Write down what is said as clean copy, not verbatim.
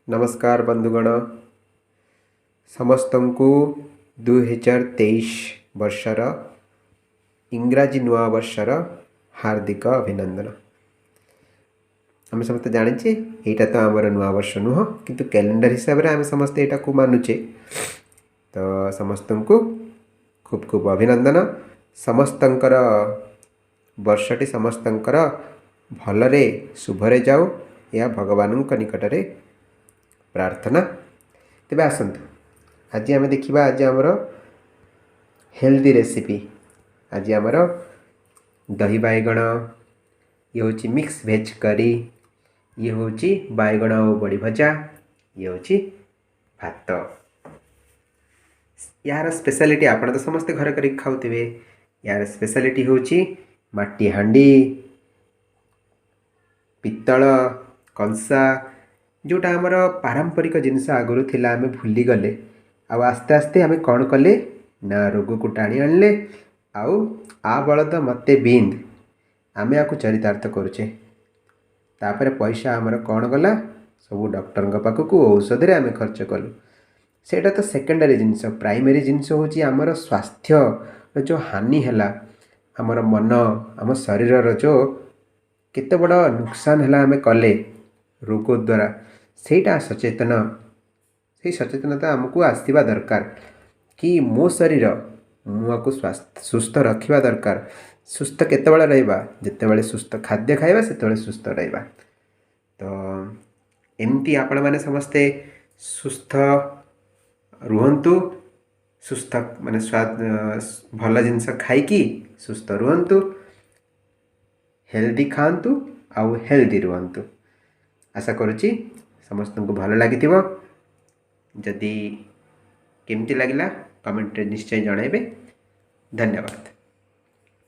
ନମସ୍କାର ବନ୍ଧୁଗଣ, ସମସ୍ତଙ୍କୁ 2023 ବର୍ଷର ଇଂରାଜୀ ନୂଆ ବର୍ଷର ହାର୍ଦ୍ଦିକ ଅଭିନନ୍ଦନ। ଆମେ ସମସ୍ତେ ଜାଣିଛେ ଏଇଟା ତ ଆମର ନୂଆ ବର୍ଷ ନୁହଁ, କିନ୍ତୁ କ୍ୟାଲେଣ୍ଡର ହିସାବରେ ଆମେ ସମସ୍ତେ ଏଇଟାକୁ ମାନୁଛେ। ତ ସମସ୍ତଙ୍କୁ ଖୁବ୍ ଖୁବ୍ ଅଭିନନ୍ଦନ। ସମସ୍ତଙ୍କର ବର୍ଷଟି ସମସ୍ତଙ୍କର ଭଲରେ ଶୁଭରେ ଯାଉ, ଏହା ଭଗବାନଙ୍କ ନିକଟରେ ପ୍ରାର୍ଥନା। ତେବେ ଆସନ୍ତୁ ଆଜି ଆମେ ଦେଖିବା ଆଜି ଆମର ହେଲ୍ଦି ରେସିପି। ଆଜି ଆମର ଦହି ବାଇଗଣ, ଇଏ ହେଉଛି ମିକ୍ସ ଭେଜ୍ କରି, ଇଏ ହେଉଛି ବାଇଗଣ ଆଉ ବଡ଼ି ଭଜା, ଇଏ ହେଉଛି ଭାତ। ଏହାର ସ୍ପେଶାଲିଟି ଆପଣ ତ ସମସ୍ତେ ଘରେ କରିକି ଖାଉଥିବେ। ଏହାର ସ୍ପେଶାଲିଟି ହେଉଛି ମାଟି ହାଣ୍ଡି, ପିତ୍ତଳ କଂସା, ଯେଉଁଟା ଆମର ପାରମ୍ପରିକ ଜିନିଷ ଆଗରୁ ଥିଲା, ଆମେ ଭୁଲିଗଲେ। ଆଉ ଆସ୍ତେ ଆସ୍ତେ ଆମେ କ'ଣ କଲେ ନା ରୋଗକୁ ଟାଣି ଆଣିଲେ। ଆଉ ଆ ବଳଦ ମୋତେ ବିନ୍ଧ, ଆମେ ଆକୁ ଚରିତାର୍ଥ କରୁଛେ। ତାପରେ ପଇସା ଆମର କ'ଣ ଗଲା? ସବୁ ଡକ୍ଟରଙ୍କ ପାଖକୁ ଔଷଧରେ ଆମେ ଖର୍ଚ୍ଚ କଲୁ। ସେଇଟା ତ ସେକେଣ୍ଡାରୀ ଜିନିଷ। ପ୍ରାଇମେରୀ ଜିନିଷ ହେଉଛି ଆମର ସ୍ୱାସ୍ଥ୍ୟର ଯେଉଁ ହାନି ହେଲା, ଆମର ମନ ଆମ ଶରୀରର ଯେଉଁ କେତେ ବଡ଼ ନୁକସାନ ହେଲା ଆମେ କଲେ ରୋଗ ଦ୍ୱାରା, ସେଇଟା ସଚେତନ, ସେଇ ସଚେତନତା ଆମକୁ ଆସିବା ଦରକାର କି ମୋ ଶରୀର ମୁଁ ଆକୁ ସୁସ୍ଥ ରଖିବା ଦରକାର। ସୁସ୍ଥ କେତେବେଳେ ରହିବା? ଯେତେବେଳେ ସୁସ୍ଥ ଖାଦ୍ୟ ଖାଇବା ସେତେବେଳେ ସୁସ୍ଥ ରହିବା। ତ ଏମିତି ଆପଣମାନେ ସମସ୍ତେ ସୁସ୍ଥ ରୁହନ୍ତୁ, ସୁସ୍ଥ ମାନେ ଭଲ ଜିନିଷ ଖାଇକି ସୁସ୍ଥ ରୁହନ୍ତୁ, ହେଲ୍ଦି ଖାଆନ୍ତୁ ଆଉ ହେଲ୍ଦି ରୁହନ୍ତୁ। ଆଶା କରୁଛି ସମସ୍ତଙ୍କୁ ଭଲ ଲାଗିଥିବ। ଯଦି କେମିତି ଲାଗିଲା କମେଣ୍ଟରେ ନିଶ୍ଚୟ ଜଣାଇବେ। ଧନ୍ୟବାଦ।